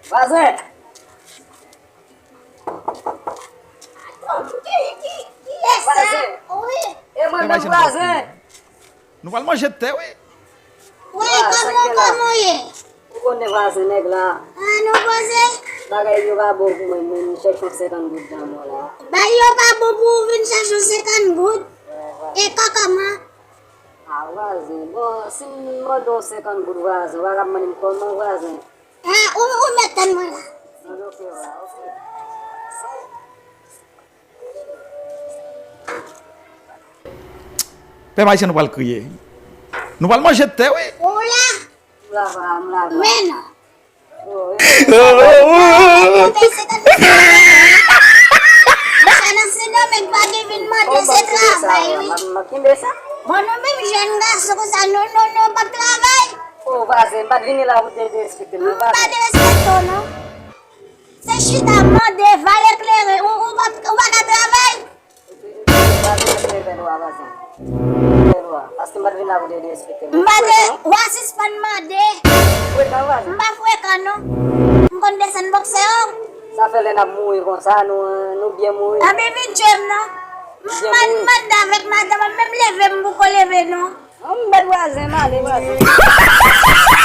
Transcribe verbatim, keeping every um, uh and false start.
Vwazen! Kiyès sa? Vwazen! Wi. E mwen menm, vwazen! Nou pral manje tè, wi. Wi, kòman, kòman w ye? Ou konnen vwazen nèg la. Ah, nou poze? Bagay yo pa bon pou mwen, men m chèche yon senkant goud nan men w la. Bagay yo pa bon pou ou vin chèche yon senkant goud? E kò kòman? Ah, vwazen. Bon, si m mande w senkant goud, vwazen, ou pa ka mande m kòman, vwazen. Ah, ou, ou mèt tann mwen la. Pèp ayisyen, nou pral kriye. Nou pral manje tè, wi. Ou la? M la, m la. Men non. Mwen nan Sendomeng pa gen vin mande, se travay, wi. Bon, nou menm jèn gason konsa, nou, nou, nou p ap travay. O, vwazen, m pa t vini la pou te derespekte m, non, vwazen. M pa derespekte w, non. Se chita mande, vale klere, ou, ou pa, ou pa ka travay? Vwazen, se fè lwa, vwazen. Fè lwa. Paske m pa t vin la pou te derespekte m. M pa te, w a sispann mande. Frekan, vwazen. M pa frekan, non. M konn desann bòksè w. Sa fè lè n ap mouri konsa, nou, nou byen mouri. Anben vin tchwe m, non. M pa t mande avèk madanm, m menm leve m poko leve, non. Yon bèt vwazen, m ale vwazen.